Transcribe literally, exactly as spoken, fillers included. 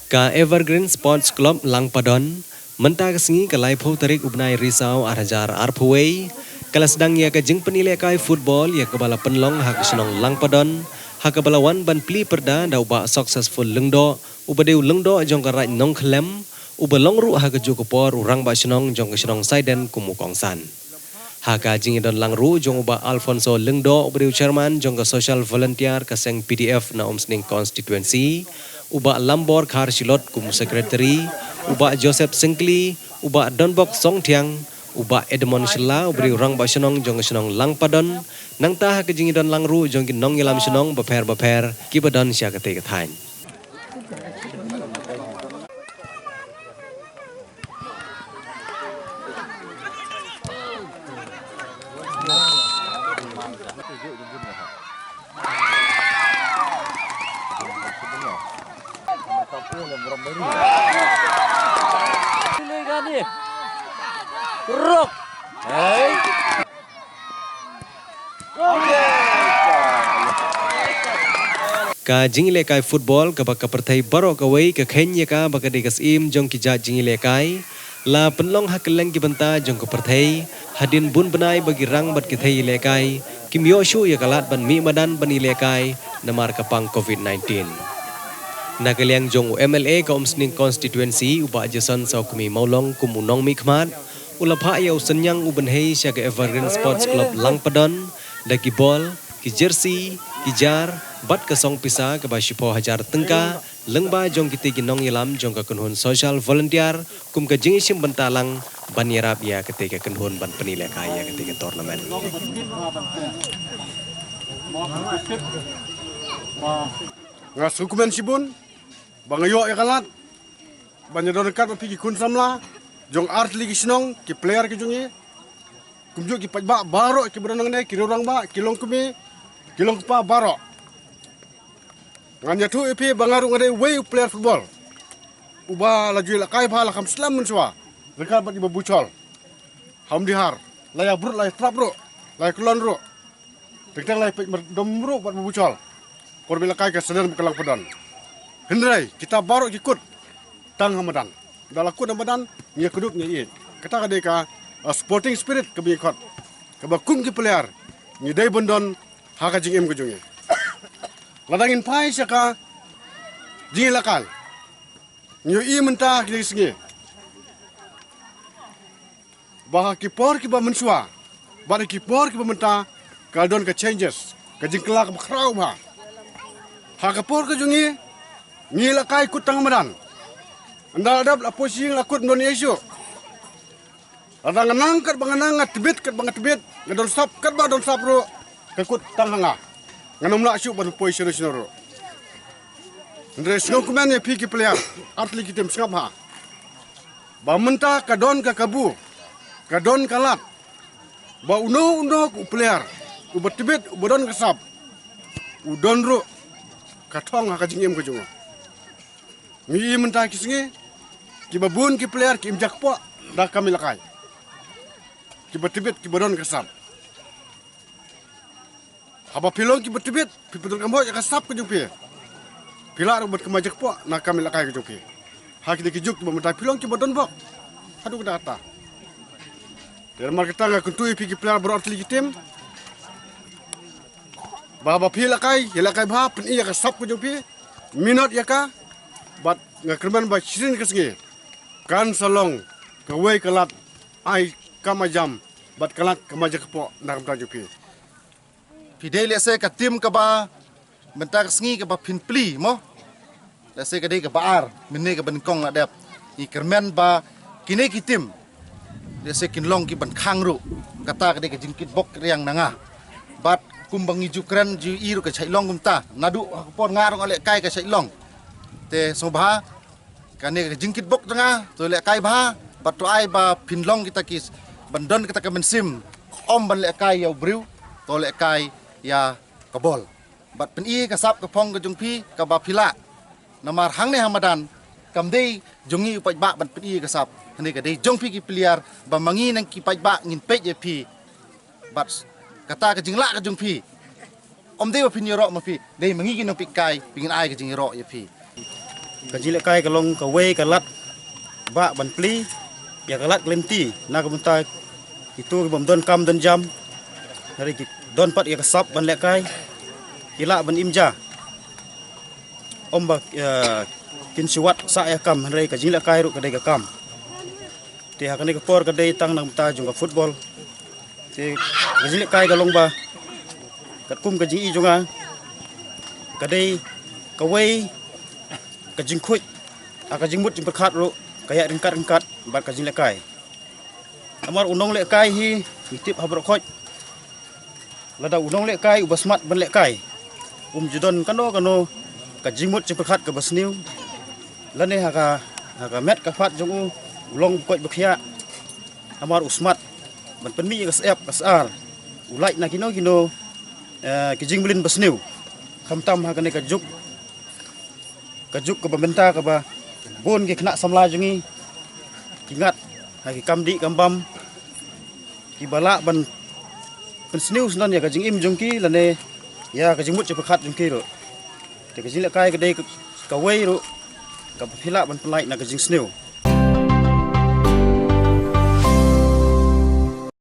Ka Evergreen Sports Club Langpadon, mynta ka sngi ka laiphew tarik u bnai Risaw ar hajar arphew wei, ka la sdang ïa ka jingpyni lehkai football ïa kaba la pynlong ha ka shnong Langpadon, ha kaba la wan ban plie pyrda da u Bah Successful Lyngdoh, uba dei u lyngdoh jong ka Raid Nongkhyllem, uba long ruh ha kajuh ka por u rangbah shnong jong ka shnong Saiden kum u kongsan. Ha ka jingïadon lang ruh jong u Bah Alfonso Lyngdoh, uba dei u chairman jong ka social volunteer ka seng P D F na Umsning constituency, u Bah Lambor Kharshilot kum u secretary, u Bah Joseph Syngkli, u Bah Donbok Songthiang, u Bah Edmond Shylla, uba dei u rangbah shnong jong ka shnong Langpadon, nangta ha ka jingïadon lang ruh jong ki nongïalam shnong bapher bapher kiba don sha katei ka thaiñ. Rok. Hey. Ka jingïalehkai football kaba ka pyrthei baroh kawei ka kheiñ ïa ka ba ka dei ka syiem jong ki jait jingïalehkai la pynlong ha kylleng ki bynta jong ka pyrthei, hadien bun bnai ba ki rang bad ki thei ïalehkai kim ïoh shuh ïa ka lad ban mih madan ban ïalehkai namar ka pang covid nineteen. Na ka liang jong u M L A ka Umsning constituency u Bah Jason Sawkmie Mawlong kum u nongmihkhmat, u la phah ïa u synñiang u bynhei sha ka Evergreen Sports Club Langpadon da ki bol, ki jersey, ki jar bad ka song pisa kaba shiphew hajar tyngka, lyngba jong kitei ki nongïalam jong ka kynhun social volunteer kum ka jingïashim bynta lang ban ïarap ïa katei ka kynhun ban pynïalehkai ïa katei ka tournament. Nga sngewkmen shibun ba nga ïoh ïa ka lad ban ïadon ryngkat bad phi ki khun samla jong artylli ki shnong, ki player ki jong ngi, kumjuh ki paidbah baroh kiba don hangne, ki rangbah, ki longkmie, ki longkpa baroh. Ngan ïathuh ïa phi ba nga ruh nga dei uwei u player football uba la ju ïalehkai bha, la kham slem mynshuwa ryngkat bad i Bah Buchol ha Umdihar. La ïa brut, la ïa trap ruh, la ïa kyllon ruh. Teng teng la ïa peit mar dom ruh bad Bah Buchol. Kor ba ïalehkai ka sdang bad ka Langpadon. Hynrei kita baroh ki kut tang ha madan. Da la kut ha madan, ngi ïa kdup ngi ïa ïeit. Kata ka dei ka, uh, sporting spirit kaba ngi khot, kaba kum ki player ngi dei ban don ha ka jingim ka jong ngi. Lada ngin phai sha ka jingïalehkai, ngi ïohi mynta kine ki sngi ba ha ki por kiba mynshuwa bad ha ki por kiba mynta ka don ka changes, ka jingkylla kaba khraw bha. Ha ka por ka jong ngi, ngi ïalehkai kut tang ha madan. Ynda la dep la poi sha ïing la kut ym don ei ei shuh. Lada nga nang katba nga nang, nga tbit katba nga tbit, nga don sap katba don sap ruh, ka kut tang ha nga. Ngan ym lah shuh ban poi shano shano ruh. Hynrei sngewkmen ïa phi ki player artylli ki team, sngap bha ba mynta ka don ka kabu, ka don ka lad ba uno uno u player uba tbit, uba don ka sap, u don ruh ka thong ha ka jingim ka jong u. Ngi ïohi mynta ki sngi kiba bun ki player ki im jakpoh da ka kam ïalehkai, kiba tbit, kiba don ka sap. Haba phi long kiba tbit, phi pyndonkam hok ïa ka sap ka jong phi, phi lah ruh ban kynmaw jakpoh na ka kam ïalehkai ka jong phi. Ha kine ki juk kiba mynta phi long kiba donbok haduh katta katta. Te namar kata nga kyntu ïa phi ki player baroh artylli ki team ba haba phi ïalehkai, ïalehkai bha, pyni ïa ka sap ka jong phi, minot ïa ka. Bad nga kyrmen ba shisien ka sngi kan sa long kawei ka lad ai kam ai jam bad ka lad kynmaw jakpoh na ka bynta jong phi. Phi dei lehse ka team kaba mynta ka sngi kaba phin plie mo. Lehse ka dei kaba ar mynne kaba nyngkong la dep. Ngi kyrmen ba kine ki team lehse kin long kiban khang ruh. Kata ka dei ka jingkitbok riang na nga. Bad kumba ngi ju kren ju ïohi ruh ka shait long kumta. Naduh ha ka por nga ruh nga lehkai ka shait long. Te sngewbha kane ka jingkitbok jong nga, to lehkai bha, bad to ai ba phin long kita ki, ban don kita ka mynsiem ym ban lehkai ïa u briew, to lehkai ïa ka bol. Bad pyni ka sap ka phong ka jong phi kaba phi lah. Namar hangne ha madan Kam dei jong ngi u paidbah ban pyni ïa ka sap. Hynrei ka dei jong phi ki player ba ma ngi nang ki paidbah ngin peit ïa phi. Bad kata ka jinglah ka jong phi. Ym dei ba phin ïaroh ma phi, dei ma ngi ki nongpeitkai, phi ngin ai ka jingïaroh ïa phi. Ka jinglehkai ka long kawei ka lad ba ban plie ïa ka lad ka lynti na ka bynta kito ki bym don kam don jam. Hynrei ki don pat ïa ka sap ban lehkai, ki lah ban im ja. Ym ba, eh, kin shu wad sah ïa kam, hynrei ka jinglehkai ruh ka dei ka kam. Te ha kane ka por ka dei tang na ka bynta jong ka football. Te ka jinglehkai ka long ba katkum ka jingïohi jong nga, ka dei kawei ka jingkhuid, ha ka jingmut jingpyrkhat ruh ka ïaid ryngkat ryngkat bad ka jinglehkai. Namar u nonglehkai hi ngi tip ha baroh khoit. Lada u nonglehkai uba smat ban lehkai, um ju don kano kano ka jingmut jingpyrkhat kaba sniew. Lane ha ka, ha ka met ka phad jong u, u long ba koit ba khiah. Namar u smat ban pynmih ïa ka syep ka sar, u lait na kino kino, eh, ki jingmlien ba sniew. Khamtam ha kane ka juk, ka juk kaba mynta kaba bun ki khynnah samla jong ngi ki ngat ha ki kam dih kam bam, kiba lah ban pynsniew syndon ïa ka jingim jong ki lane ïa ka jingmut jingpyrkhat jong ki ruh. Te ka jinglehkai ka dei kawei ruh kaba phi lah ban pynlait na ka jingsniew.